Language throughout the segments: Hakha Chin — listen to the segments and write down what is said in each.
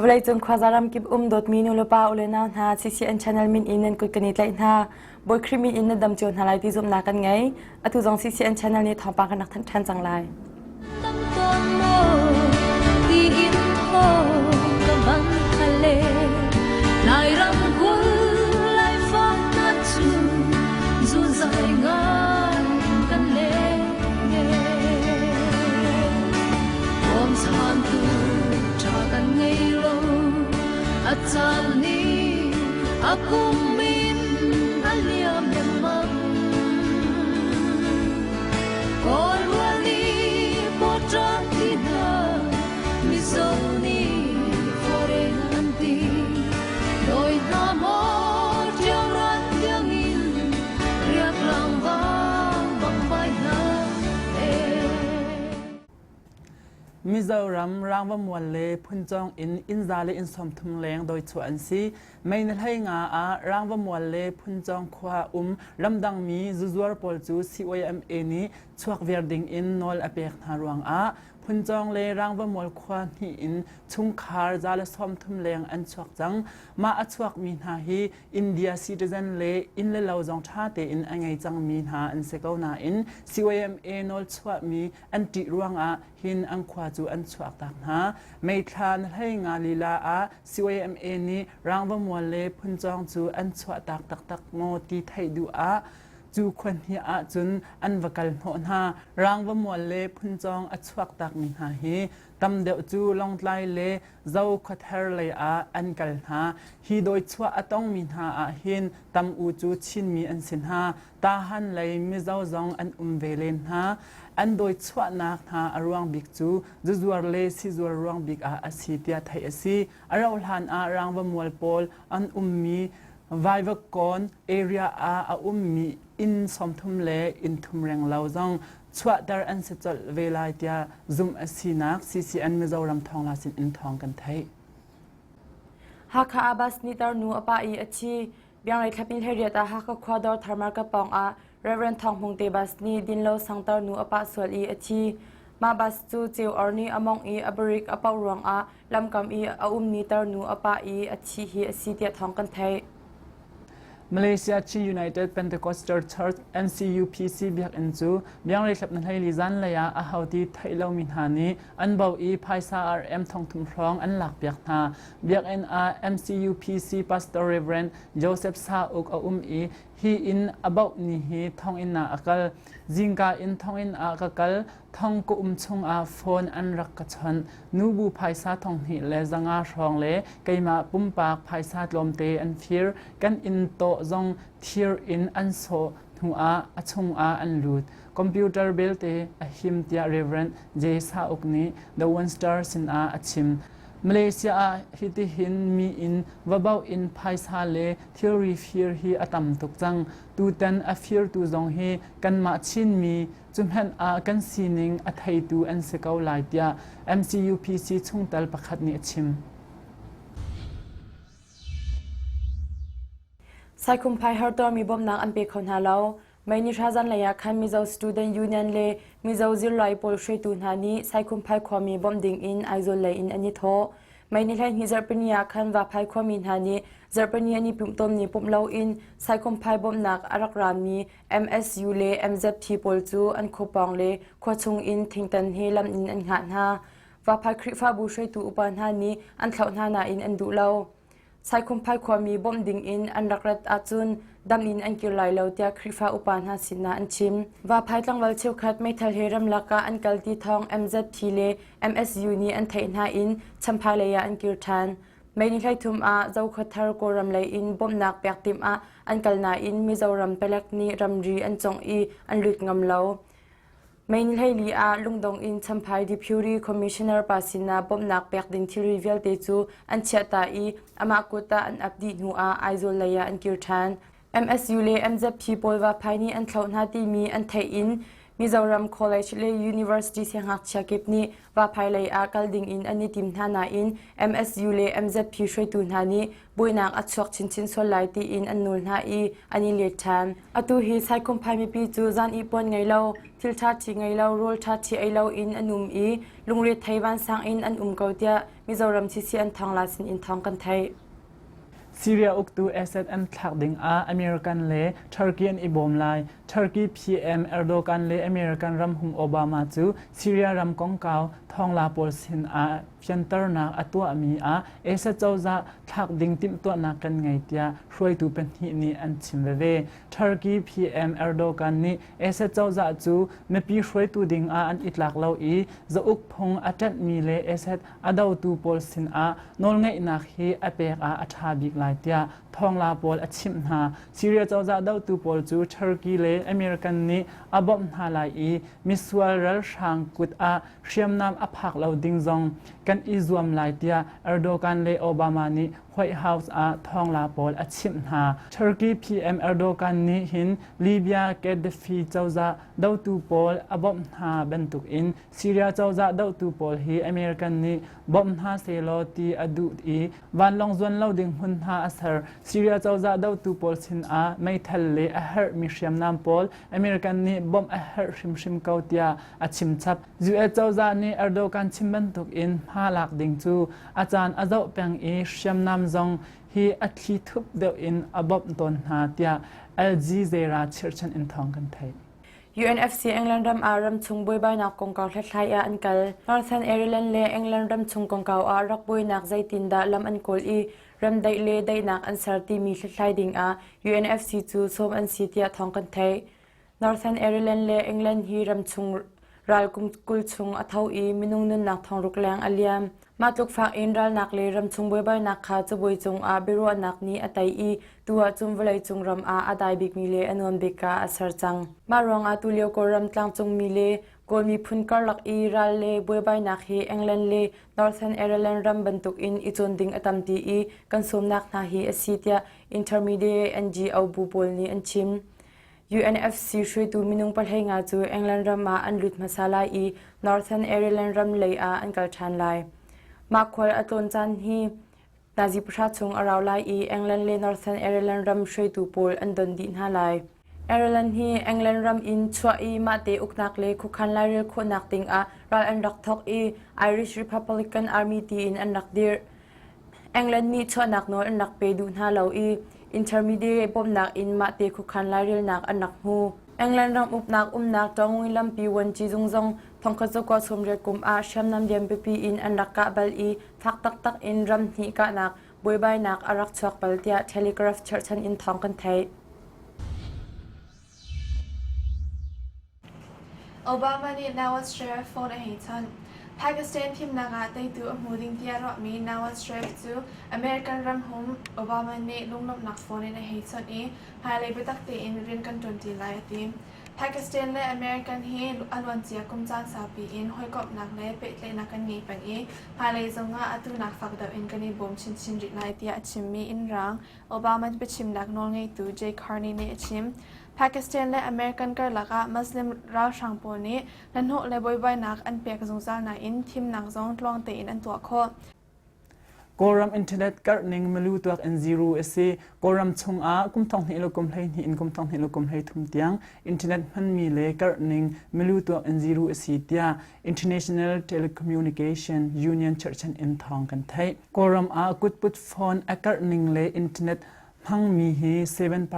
Vawleicung khuaza ramkip um dawtmi nulepa u le nau hna CCN channel min in nan kut kan i tlaih hna. Bawi Khrih min in nan dam cio hna lai ti zumhnak kan ngei. Atu zong CCN channel nih thawngpang kan rak thanh ṭhan cang lai. Mizoram Rangvamual le Phuncawng in inn za le inn 30 leng doichuah an si. Mei ni 15 ah Rangvamual le Phuncawng khua um ramdangmi zuzuar pawl cu CYMA nih chuak viar ding in nawl a pek hna ruangah Phuncawng le Rangvamual khua hnih in chungkhar za le 30 leng an chuak cang. Mah a chuakmi hna hi India citizen le inn le lo zong ṭha tein a ngei cangmi hna an si ko nain CYMA nawl chuahmi an ṭih ruangah hin an khua cu an chuaktak hna. May thla na hlei nga lila ah CYMA nih Rangvamual le Phuncawng cu an chuahtak taktak maw ti theih duh ah cu khua hnih ahcun an va kal hnawh hna. Rangvamual le Phuncawng a chuaktakmi hna hi tam deuh cu Lawngtlai le Zo khuathar lei ah an kal hna. Hi dawichuah a tongmi hna ah hin tam u cu Chinmi an si hna. Tahan lei Mizo zong an um ve len hna. An dawichuahnak hna a ruang bik cu zuzuar le sizuar ruang bik ah a si tiah theih a si. A rauh hlan ah Rangvamual pawl an ummi Vaivakawn area ah a ummi inn 30 le inn thum renglo zong chuahter an si colh ve lai tiah zumh a sinak CCN Mizoram thawngla sin in thawng kan theih. Hakha ah bus nih tarnu a pah i a thi. Biangrei thlapin hleriat ah Hakha khua dawr thar market pawng ah Reverend Thawng Hmung te bus nih dinlo sang tarnu a pah sual i a thi. Mah bus cu ceu or nih a mawngh i a brake a pauh ruangah lamkam i a ummi tarnu a pah i a thi hi a si tiah thawng kan theih. Malaysia Chin United Pentecostal Church NCUPC biakinn cu biangreithlap na hleili zanlei ah a hoti theih lomi hna nih an bo i phaisa RM 3000 hrawng an lakpiak hna. Biakinn ah MCUPC Pastor Reverend Joseph Sauk a um i hi inn a boh ni hi thonginn ah a kal. Zingka in thonginn ah ka kal. Thong ka um chungah phone an rak ka chawnh. Nubu phaisa 2000 le 500 hrawng le keimah pumpak phaisa tlawmte an fir. Kan inn tawh zong thir in an sawh hnuah a chungah an lut. Computer belte a him tiah Reverend J. Sauk nih The One Star sinah a chim. Malaysia ah hitihin mi inn va bauh in phaisa le thilri fir hi a tam tuk cang. Tutan a firtu zong hi kanmah Chinmi cu hmanh ah kan sining a theitu an si ko lai tiah MCUPC chungtel pakhat nih a chim. Saikhumphai hartuarmi bawmhnak an pe kho hna lo. May ni hra zanlei ah khan Mizo Student Union le Mizo zirlai pawl hruaitu hna nih Saikhumphai khuami bawmh ding in Aizawl lei in an i thawh. May ni 12 zarhpini ah khan Vaphai khuami hna nih zarhpini an i pumh ni pumh loin Saikhumphai bawmhnak a rak rami MSU le MZP pawl cu an khuapawng le khuachung in thingtan he lam in an hngah hna. Vaphai Khrihfabu hruaitu upa hna nih an thlauh hna nain an duh lo. Saikhumphai khuami bawmh ding in an rak rat ahcun dam in an kir lai lo tiah Khrihfa upa hna sinah an chim. Vaphai tlangval cheukhat meithal he ramlak ah an kal ti thawng MZP le MSU nih an theih hna in Champhai lei ah an kir ṭhan. May ni 13 ah Zokhawthar Kawlram lei in bawmhnak pek timh ah an kal nain Mizoram palek nih ramri an congh i an lut ngam lo. May ni 14 ah lungdong in Champhai Deputy Commissioner pa sinah bawmhnak pek ding thilri vialte cu an chiahta i amah kut ah an ap dih hnu ah Aizawl lei ah an kir ṭhan. MSU le MZP pawl Vaphai nih an thloh hna timi an theih in. Mizoram College le University siangngakchia kip nih Vaphai lei ah kal ding in an i tim hna nain MSU le MZP hruaitu hna nih buainak a chuak chinchin sual lai tiin an nawl hna i an i let ṭhan. Atu hi Saikhumphai mipi cu zan ihpuan ngei lo, thil ṭha ṭhi ngei lo, rawl ṭha ṭhi ei lo in an um i lungrethei vansang in an um ko tiah Mizoram CCN thawngla sin in thawng kan theih. Syria uktu Assad an thlak ding ah American le Turkey an i bawm lai. Turkey PM Erdogan le American ramhum Obama cu Syria ram kongkau thawngla pawl sin ah fianternak a tuahmi ah Assad cozah thlak ding timhtuahnak kan ngei tiah hruaitu pahnih nih an chim veve. Turkey PM Erdogan nih Assad cozah cu mipi hruaitu ding ah an i tlak lo i zauk phung a ṭanhmi le Assad a dotu pawl sinah nawlngeihnak hi a pek ah a ṭha bik lai tiah thawngla pawl a chimh hna. Syria cozah dotu pawl cu Turkey le American nih a bawmh hna lai i misual ralhrang kut ah hriamnam a phak lo ding zong kan i zuam lai tiah Erdogan le Obama nih White House ah thawngla pawl a chimh hna. Turkey PM Erdogan nih hin Libya Gaddafi cozah dotu pawl a bawmh hna bantukin Syria cozah dohtu pawl hi American nih bawmh hna sehlaw ti a duh i vanlawng zuan lo ding hmun hna a ser. Syria cozah dohtu pawl sinah meithal le a herhmi hriamnam pawl American nih bawmh a herh hrimhrim ko tiah a chim chap. US cozah nih Erdogan chim bantukin hma lak ding cu a caan a zoh peng i hriamnam zong hi a thli thup deuh in a bawmh tawn hna tiah Al Jazeera chirhchan in thawng kan theih. UNFC England ram ah ramchung buaibainak kongkau hlathlai ah an kal. Northern Ireland le England ramchung kongkau ah rak buainak zeitindah lam an kawl i remdaih le daihnak an ser timi hlathlai dingah UNFC cu sawm an si tiah thawng kan theih. Northern Ireland le England hi ramchung ral kum 20 chung a tho i minung nunnak thongruk leng a liam. Mah tluk fak in ralnak le ramchung buaibainak kha cabuai cungah biaruahnak nih a tei i tu ahcun vawleicung ram ah a dai bikmi le a nuam bik ah a ser cang. Mah ruangah tulio Kawlram tlangcungmi le Kawl miphun karlak i ral le buaibainak hi England le Northern Ireland ram bantukin i cawn ding a tampi i kan sawmnak hna hi a si tiah Intermediate NGO bu pawl nih an chim. UNFC hruaitu minung 15 cu England ram ah an lut hmasa lai i Northern Ireland ram lei ah an kal ṭhan lai. Mah khual a tlawn caan hi nazi pahra chung a rau lai i England le Northern Ireland ram hruaitu pawl an don dih hna lai. Ireland hi England ram in chuah i mahte uknak le khuakhan lairel khawhnak dingah ral an rak thawk i Irish Republican Army tiin an rak dirh. England nih chuahnak nawl an rak pe duh hna lo i intermediate bawmhnak in mahte khuakhan lairelnak an rak hmu. England ram uknak umnak Tawngui lampi vuanci zung zong thongkhat zakua sawmriat kum ah hriamnam lian pipi in an rak kah bal i fak taktak in ram hnih kahnak buaibainak a rak chuak bal tiah Telegraph cherhchan in thawng kan theih. Obama nih Nawaz Sharif phone a hei chawnh. Pakistan thimnak ah teitu a hmu ding tiah ruahmi Nawaz Sharif cu American ramhum Obama nih lunglawmhnak phone in a hei chawnh i hmailei biatak tein rian kan ṭuanṭi lai a ti. Pakistan le American hi a luancia kum caan saupi in hawikomhnak le pehtlaihnak kan ngei peng i hmailei zongah atu nak fak deuh in kan i bawm chinchin rih lai tiah a chimmi Inn Raang Obama biachimnak nawlngeitu Jay Carney nih a chim. Pakistan le American karlak ah Muslim ralhrang pawl nih hnahnawh le buaibainak an pek zungzal nain thimnak zong tluang tein an tuah khawh. Kawlram internet karhning milu tuak in zero a si. Kawlram chungah kum 12 le kum 12 in kum 12 le kum 33 tiang internet hmanmi le karhning milu tuak in zero a si tiah International Telecommunication Union cherhchan in thawng kan theih. Kawlram ah kutput phone a karhning le internet hmangmi hi 7%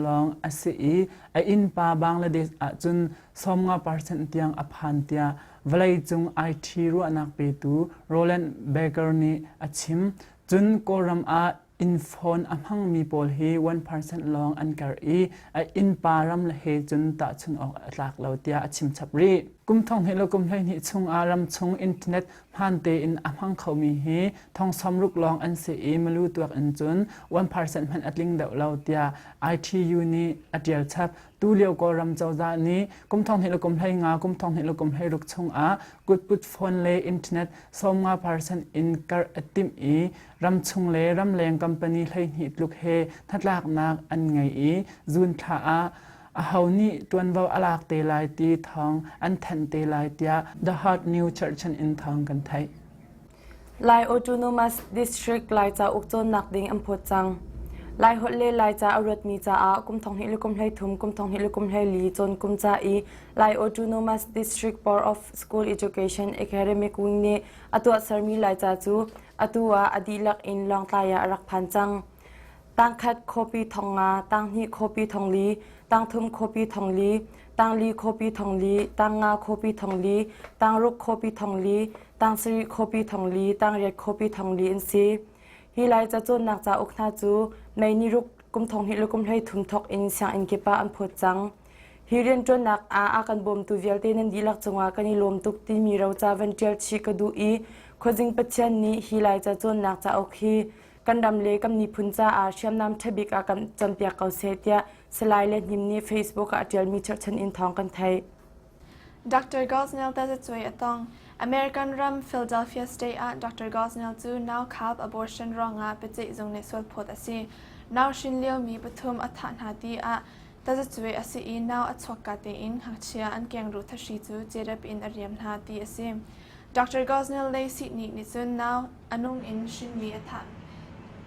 lawng a si i a innpa Bangladesh ahcun 50% tiang a phan tiah vawleicung IT ruahnak petu Roland Baker nih a chim. Cun Kawlram ah inn phone a hmangmi pawl hi 1% lawng an karh i a innpa ram le he cun tahchun awk a tlak lo tiah a chim chap rih. Kum 12 le kum 12 chungah ramchung internet hmaan tein a hmang khomi hi thong 60 lawng an si i milu tuak in cun 1% hmanh a tling deuh lo tiah ITU nih a ṭial chap. Tulio Kawlram cozah nih kum 12 le kum 15 kum 12 le kum 16 chungah kutput phone le internet 50% in karh a timh i ramchung le ramleng company 12 tluk he hnatlaknak an ngei i June thla ah Aho nih ṭuanvo a lak te lai ti thawng an thanh te lai tiah The Heart New cherhchan in thawng kan theih. Lai Autonomous District Lai cauk cawnnak ding an phawt cang. Laiholh le Laica a ruatmi caah kum 2023 kum 2024 cawn kum ca i Lai Autonomous District Board of School Education Academic Wing nih a tuahsermi Laica cu atu ah a dihlak in Lawngtlai ah a rak phan cang. Tangkhat copy 5000, tanghnih copy 4000, tangthum copy 4000, tangli copy 4000, tangnga copy 4000, tangruk copy 4000, tangsarih copy 4000, tangriat copy 4000 an si. Hi lai cacawnnak cauk hna cu May ni ruk kum 2000 le kum 13 thawk in sianginn kip ah an phawt cang. Hi rianṭuannak ah a kan bawmtu vialte nan dihlak cungah kan i lawm tuk timi roca van ṭial chih ka duh i Khuazing Pathian nih hi lai cacawnnak cauk hi kan ram le kan miphun caah hriamnam ṭhabik ah kan canpiak ko seh tiah Salai Le Hnim nih Facebook ah a ṭialmi cherhchan in thawng kan theih. Dr. Gosnell tazacuai a tong. American ram Philadelphia State ah Dr. Gosnell cu nau khap abortion ruangah biaceih zung nih sualphawt a si. Nau hrin liomi pathum a thah hna ti ah tazacuai a si i nau a chuakka tein ngakchia an kengruh thahri cu cerep in a riam hna ti a si. Dr. Gosnell lei sihni nih cun nau a nung in hrinmi a thah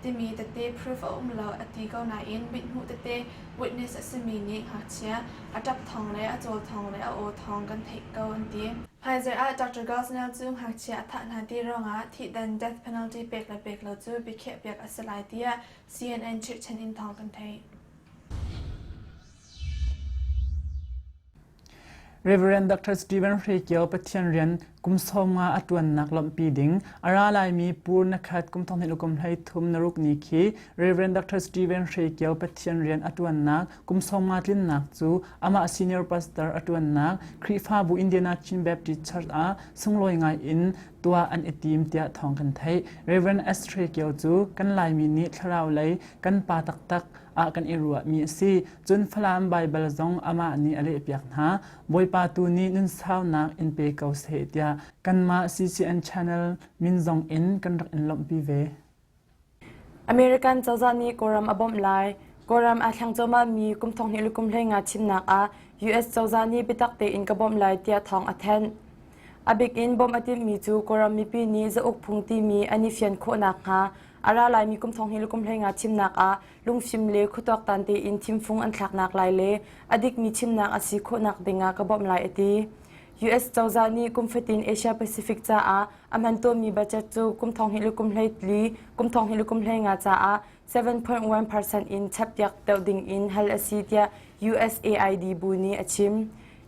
timi tete proof a um lo a ti ko nain mithmuh tete witness a simi nih ngakchia a ṭap thawng le a cawl thawng le a aw thawng kan theih ko an ti. Hmaizarh ah Dr. Gosnell cu ngakchia a thah hna ti ruangah thihdan death penalty pek le pek lo cu biakhiahpiak a si lai tiah CNN chirhchan in thawng kan theih. Rev. Dr. Stephen Hre Kio Pathian rian kum 50 a ṭuannak lawmhpi ding a ra laimi Pur na khat kum 2023 ni khi Rev. Dr. Stephen Hre Kio Pathian rian a ṭuannak kum 50 tlinnak cu amah senior pastor a ṭuannak Khrihfabu Indiana Chin Baptist Church ah sunglawi ngai in tuah an i tim tiah thawng kan theih. Rev. S. Hre Kio cu kan Laimi nih thlarau lei kan pa taktak ah kan i ruahmi a si. Cun Falam Baibal zong amah nih a lehpiak hna. Bawipa tu nih nunsaunak in pe ko seh tiah kanmah CCN channel min zong in kan rak in lawmhpi ve. American cozah nih Kawlram a bawmh lai. Kawlram aa thleng cuahmahmi kum 20 le kum 15 thimnak ah US cozah nih biatak tein ka bawmh lai tiah thawng a thanh. A bik in bawmh a timhmi cu Kawlram mipi nih zauk phung timi an i fian khawh nakhnga a ra laimi kum 20 le kum 15 thimnak ah lungfim le khuatuaktan tein thimfung an thlaknak lai le a dikmi chimnak a si khawhnak dingah ka bawmh lai a ti. US cozah nih kum fatin Asia Pacific caah a hman tawnmi budget cu kum 20 le kum 14 kum 20 le kum 15 caah 7.1% in chappiak deuh ding in hal a si tiah USAID bu nih a chim.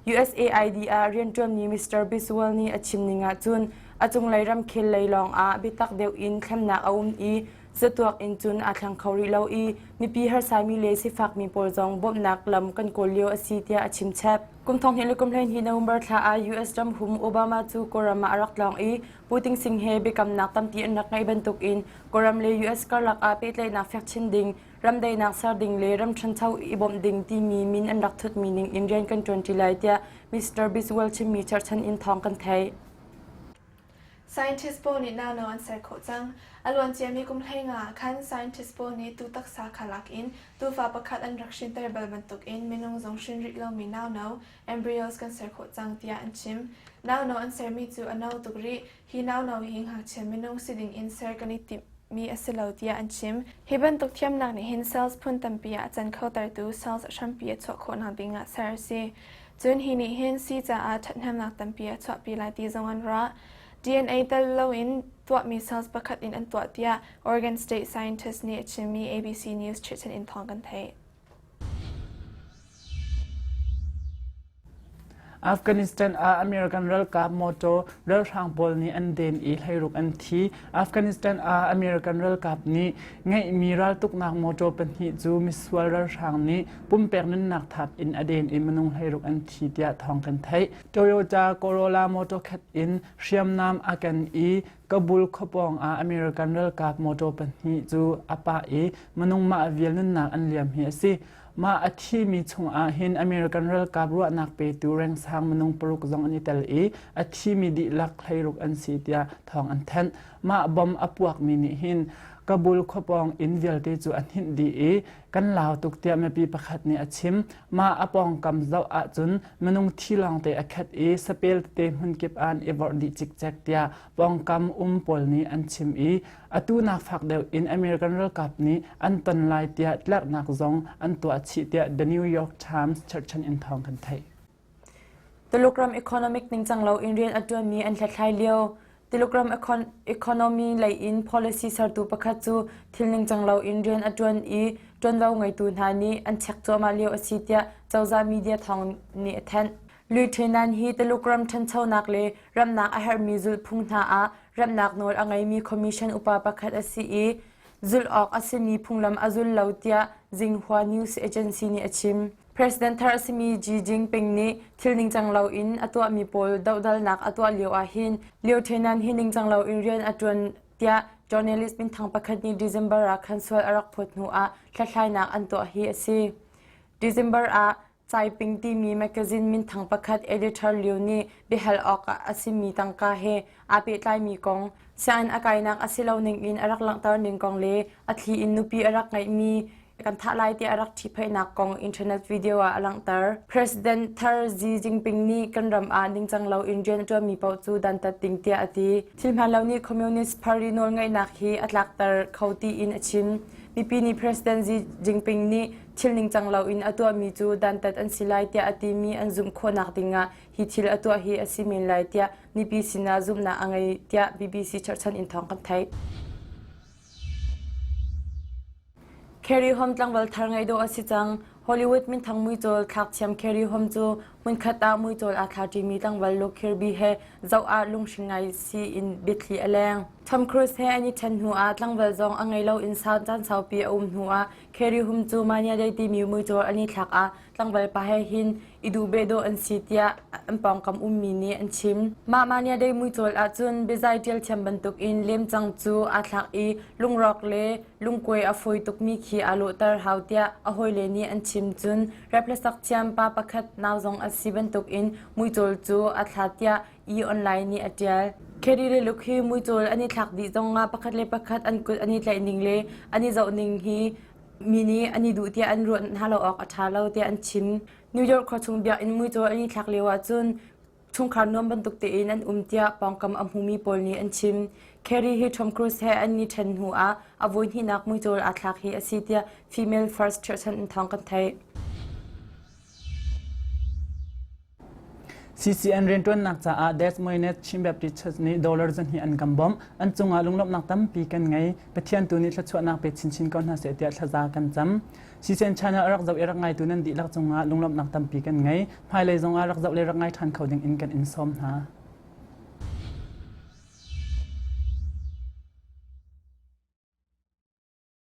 USAID ah rianṭuanmi Mr. Biswal nih a chim ning ahcun a cunglei ramkhel lei lawng ah biatak deuh in thlennak a um i zatuak in cun aa thleng kho rih lo i mipi harsami le sifakmi pawl zong bawmhnak lam kan kawl lio a si tiah a chim chap. Kum 20 le kum 12 November thla ah US ramhum Obama cu Kawlram ah a rak tlawng i Pu Ting Sing he biakamnak tampi an rak ngeih bantukin Kawlram le US karlak ah pehtlaihnak fek chin ding, ramdaihnak ser ding le ram ṭhancho i bawmh ding timi min an rak thutmi ning in rian kan ṭuanṭi lai tiah Mr. Biswell chimmi cherhchan in thawng kan theih. Scientist pawl nih nauno an ser khawh cang. A luanciami kum 15 ah khan scientist pawl nih tuu taksa kha lak in tuufa pakhat an rak hrinter bal bantukin minung zong hrin rih lomi nauno embryos kan ser khawh cang tiah an chim. Nauno an sermi cu a no tuk rih. Hi nauno hi ngakchia minung si ding in ser kan i timhmi a si lo tiah an chim. Hi bantuk thiamnak nih hin cells phun tampi ah a can khotertu cells a hrampi a chuah khawhnak ding ah ser a si. Cun hi nih hin sii caah ṭhathnemnak tampi a chuahpi lai ti zong an ruah. DNA tel loin tuahmi cells pakhat in an tuah tiah Oregon State scientist nih a chimmi ABC News chirhchan in thawng kan theih. Afghanistan ah American ralkap mawṭaw ralhrang pawl nih an den i hleiruk an thi. Afghanistan ah American ralkap nih ngeihmi raltuknak mawṭaw pahnih cu misual ralhrang nih pumpek nunnak thap in a den i minung 16 an thi tiah thawng kan theih. Toyota Corolla motor khat in hriamnam a ken i Kabul khuapawng ah American ralkap motor pahnih cu a pah i minung mah vial nunnak an liam hi a si. Mah a thimi chungah hin American ralkap ruahnak petu rengsang minung paruk zong an i tel i a thimi dihlak 16 an si tiah thawng an thanh. Mah bom a puakmi nih hin Kabul khuapawng inn vialte cu a hninh dih i kan lau tuk tiah mipi pakhat nih a chim. Mah a pawngkam zoh ahcun minung thi lawngte a khat i sapel tete hmunkip ah an i vorh dih cikcek tiah pawngkam um pawl nih an chim i atu nak fak deuh in American ralkap nih an ton lai tiah tlerhnak zong an tuah chih tiah The New York Times cherhchan in thawng kan theih. Tuluk ram economic ningcang loin rian a ṭuanmi an hlathlai lio. Tuluk ram economy lei in policy sertu pakhat cu thil ningcang loin rian a ṭuan i ṭuanvo ngeitu hna nih an check cuahmah lio a si tiah cozah media thawng nih a thanh. Lui Ṭhenan hi Tuluk ram ṭhanchonak le ramnak a herhmi zulhphung hna ah remnak nawl a ngeimi commission upa pakhat a si i zulh awk a simi phunglam a zul lo tiah Xinhua News Agency nih a chim. President thar a simi Xi Jinping nih thil ningcang loin a tuahmi pawl dohdalnak a tuah lio ahhin Liu Tainan hi ningcang loin rian a ṭuan tiah journalist minthang pakhat nih December ah khan sual a rak phawt hnu ah hlathlainak an tuah hi a si. December ah Caiping timi magazine minthang pakhat editor Liu nih biahal awk ah a simi tangka he aa pehtlaimi kong, sianginn a kainak a si lo ningin a rak langhter ning kong le a thli in nupi a rak ngeihmi kan thah lai tiah a rak ṭhihphaihnak kong internet video ah a langhter. President thar Xi Jinping nih kan ram ah ningcang loin rian a ṭuanmi paoh cu dantat ding tiah a ti. Thil hmaan lo nih Communist Party nawlngeihnak hi a tlakter kho tiin a chim. Mipi nih President Xi Jinping nih thil ningcang loin a tuahmi cu dantat an si lai tiah a timi an zumh khawhnak dingah hi thil a tuah hi a si men lai tiah mipi sinah zumhnak a ngei tiah BBC cherhchan in thawng kan theih. Carrie Hom tlangval thar ngeih dawh a si cang. Hollywood minthang muicawl thlakthiam Carrie Hom cu hmunkhat ah muicawl aa thla ṭimi tlangval Luke Kirby he zoh ah lunghring ngai si in biathli a leng. Tom Cruise he an i ṭhen hnu ah tlangval zong a ngei lo in caan saupi a um hnu ah Carrie Hum cu Mania Day timi muicawl an i thlak ah tlangval pa he hin i duh beh dawh an si tiah an pawngkam ummi nih an chim. Mah Mania Day muicawl ahcun biazai ṭial thiam bantukin lemcang cu aa thlak i lungrawk le lungkuai a fawi tukmi khi aa lawhter hau tiah a hawile nih an chim. Cun rap hlasak thiam pa pakhat nau zong a si bantukin muicawl cu a thla tiah E Online nih a ṭial. Kerry le Luke hi muicawl an i thlak dih zongah pakhat le pakhat an kut an i tlaih ning le an i zoh ning hi mi nih an i duh tiah an ruah hna lo awk a ṭha lo tiah an chim. New York khuachung biakinn muicawl an i thlak lio ahcun chungkhar nuam bantuk tein an um tiah pawngkam a hmumi pawl nih an chim. Kerry hi Tom Cruise he an i ṭhen hnu ah a voihnihnak muicawl aa thlak hi a si tiah Female First cherhchan in thawng kan theih. CCN rianṭuannak caah Des Moines Chin Baptist Church nih dollar zahnih an kan bawmh. An cungah lunglawmhnak tampi kan ngei. Pathian tu nih thluachuahnak pe chinchin ko hna seh tiah thlaza kan cam. CCN channel a rak zoh i rak ngaitu nan dihlak cungah lunglawmhnak tampi kan ngei. Hmailei zongah rak zoh le rak ngai ṭhan kho ding in kan in sawm hna.